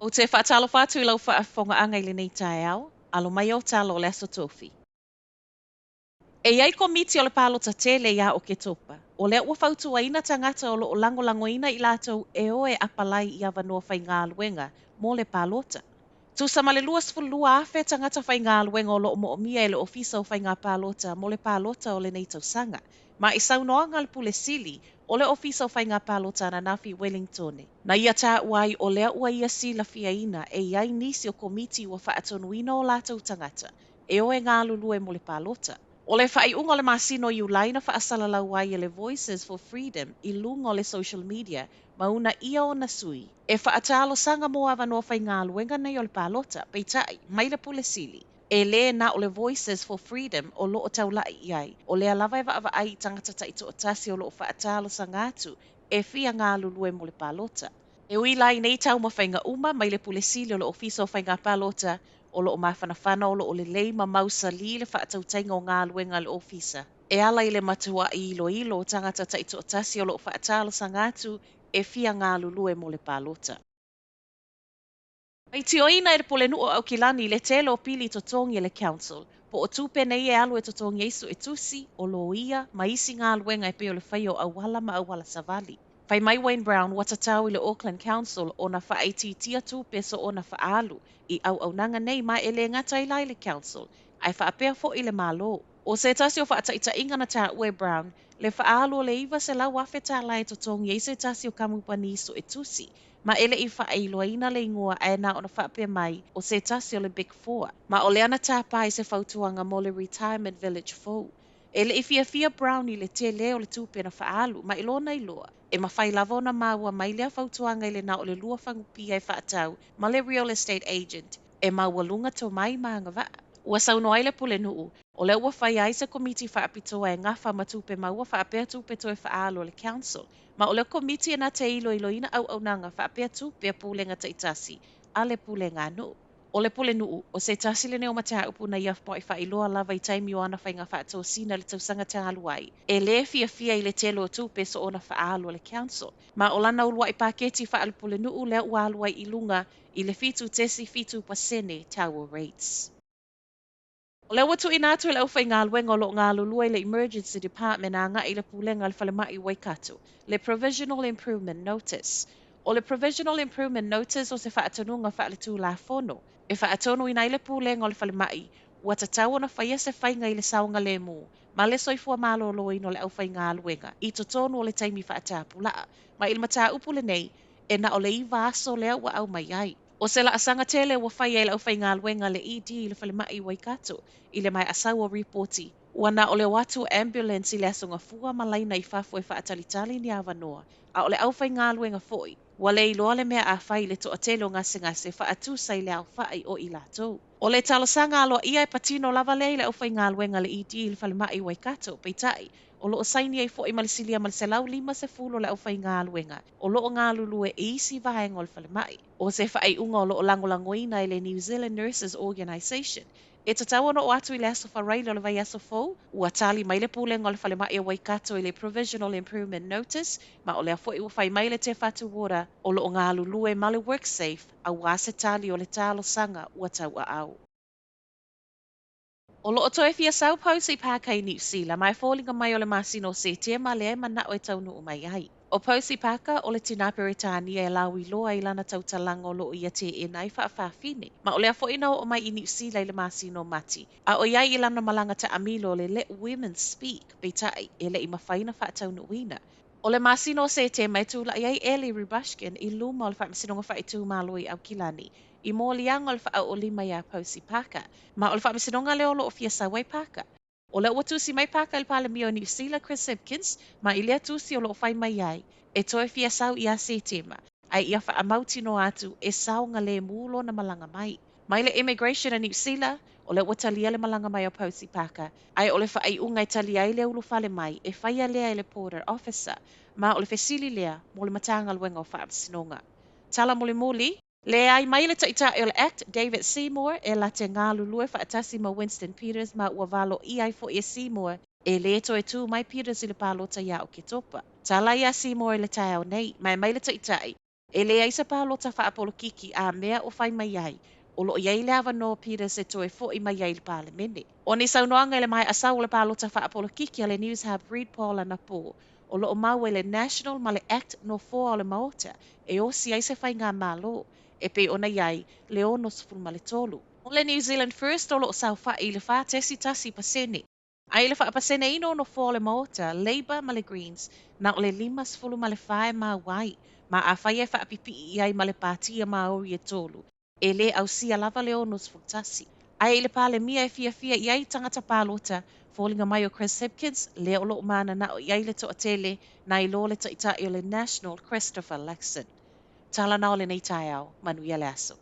Ou te faatalofa atu i lau faafofogaaga i lenei taeao, alo mai o talo o le Aso Tofi. E i ai komiti o le palota tele iā Oketopa, o lea ua fautuaina tagata o lo o lagolagoina i latou e o e apalai i avanoa faigaluega mo le palota. Tusa ma le 22,000 tagata faigaluega o lo o moomia e le Ofisa o Faiga Palota mo le palota o lenei tausaga. Ma i saunoaga a le Pule Sili o le Ofisa o Faiga Palota ananafi i Wellingtone, na ia taua ai o lea ua ia silafiaina e i ai nisi o komiti ua faatonuina o latou tagata e o e galulue mo le palota. O le faaiuga o le masina o Iulai na faasalalau ai e le Voices for Freedom i luga o le social media ma uunaia ona sui e faatalosaga mo avanoa faigaluega nei o le palota, peitai mai le Pule Sili, e lē na o le Voices for Freedom o lo o taula'i i ai, o lea lava e vaavaai i tagata taitoatasi o lo o faatalosaga atu e fia galulue mo le palota. E ui la i nei taumafaiga uma mai le Pule Sili o le Ofisa o Faiga Palota, o lo o mafanafana o lo o lelei ma mausali le faatautaiga o galuega a le Ofisa, e ala i le matua'i iloilo o tagata taitoatasi o lo o faatalosaga atu e fia galulue mo le palota. Faitioina e le Pulenuu o Aukilani le tele o pili totogi e le Council, po o tupe nei e alu e totogi ai suetusi, o loia, ma isi galuega e pei o le faia o auala ma auala savali. Fai mai Wayne Brown ua tatau i le Auckland Council ona faaitiitia tupe soona faaalu i auaunaga nei ma e lē gata ai la i le Council, ae faapea fo'i le Malo. O se tasi o faataitaiga na taua e Brown, le faaalu o le $900,000 tālā e totogi ai se tasi o kamupani suetusi, ma e le i faailoaina le igoa ae na ona faapea mai o se tasi o le Big Four. Ma o lea na tapa i se fautuaga mo le Retirement Village fou. E le i fiafia Brown i le tele o le tupe na faaalu, ma i lona iloa, e mafai lava ona maua mai lea fautuaga i le na o le lua fagupia e faatau ma le real estate agent e maualuga tomai ma agavaa. Ua saunoa ai le Pulenuu, o lea ua faia ai se komiti faapitoa e gafa ma tupe maua faapea tupe toe faaalu a le Council, ma o le komiti e na te iloiloina auaunaga faapea tupe a pulega taitasi a le pulega a nuu. O le Pulenuu, o se tasi lenei o mataupu na ia faailoa lava i taimi o ana faiga faatosina le tausaga talu ai, e lē fiafia i le tele o tupe soona faaalu a le Council. Ma o lana uluai paketi faalepulenuu lea ua alu ai i luga i le 7.7% tower rates. O lea ua tuuina atu e le aufaigaluega o lo o galulue i le Emergency Department aga'i i le Pulega a le Falemai o Waikato le Provisional Improvement Notice. O le Provisional Improvement Notice o se faatonuga faaletulafono e faatonuina ai le Pulega o le Falemai ua tatau ona faia se faiga i le saogalēmū ma le soifua malōlōina o le aufaigaluega i totonu o le taimi faatapulaa. Ma i le mataupu lenei, e na o le 9 aso lea ua aumai ai. O se laasaga tele ua faia e le aufaigaluega le ED i le falemai i Waikato i le maea sau o ripoti, ua na o le o atu o ambulance i le Aso Gafua ma laina i fafo e faatalitali ni avanoa, a o le aufaigaluega foi ua le iloa le mea a fai i le toatele o gasegase faatusa i le aofa'i o i latou. O le talosaga aloaia e patino lava lea i le aufaigaluega le ED i le falemai i Waikato, peitai, o lo o saini ai fo'i ma le silia ma le 150 o le aufaigaluega o lo o galulue i isi vaega o le falemai. O se faaiuga o lo o lagolagoina e le New Zealand Nurses Organisation e tatau ona oo atu i le Aso Faraile o le vaiaso fou, ua tali mai le Pulega o le Falemai o Waikato i le Provisional Improvement Notice, ma o lea foi ua fai mai le Te Whatu Ora o lo o galulue ma le WorkSafe auā se tali o le talosaga ua tauaao. O lo o toe fia sau Posie Parker i Niu Sila, ma e foliga mai o le masina o Setema lea e mana'o e taunuu mai ai. O Posie Parker o le tinā Peretania e lauiloa i lana tautalaga o lo o ia teena ai faafafine, ma o lea foi na oo mai i Niu Sila i le masina o Mati, a o i ai i lana malaga taamilo o le Let Women Speak, peitai, e le i mafai ona faataunuuina. O le masina o Setema e tula'i ai Ellie Rubashkin i luma o le Faamasinoga Faaitumalo i Aukilani i moliaga o le faaooolima iā Posie Parker, ma o le faamasinoga lea o lo o fia sau ai Parker. O lea ua tusi mai Parker i le Palemia o Niu Sila Chris Hipkins, ma i lea tusi o lo o fai mai ai, e toe fia sau iā Setema, ae ia faamautinoa atu e saogalēmū lona malaga mai. Mai le Immigration a Niu Sila, o lea ua talia le malaga mai o Posie Parker, ae o le faaiuga e talia ai le ulufale mai, e faia lea e le Border Officer, ma o le fesili lea mo le Matagaluega o Faamasinoga. Tala mulimuli, Leai mai le Taitai o le act, David Seymour, e la te galulue faatasi ma Winston Peters ma ua valoia ai fo'i e Seymour e lē toe tū mai Peters i le palota iā Oketopa. Tala iā Seymour i le taeao nei, ma e mai le Taitai, E leai se palota faapolokiki a mea o fai mai ai, o loo i ai le avanoa o Peters e toe fo'i mai ai i le Palemene. O ni saunoaga i le maea sau o le palota faapolokiki a le Newshub Reid Poll anapō, o loo maua i le National ma le ACT nofoa o le Maota e osi ai se faigamalo, e pei ona i ai le 63. O le New Zealand First o loo saofa'i i le 4.1%. Ae i le faapaseneina o nofoa o le Maota, Labour ma le Greens, na o le 54 e maua ai, ma afai e faapipii i ai ma le Pātia Māori e 3, e lē ausia lava le 61. Ae i le Palemia e fiafia i ai tagata palota, foliga mai o Chris Hipkins, lea o loo mananao i ai le toatele, nai lo le taitai o le National Christopher Luxon. Tala na o lenei taeao, manuia le aso.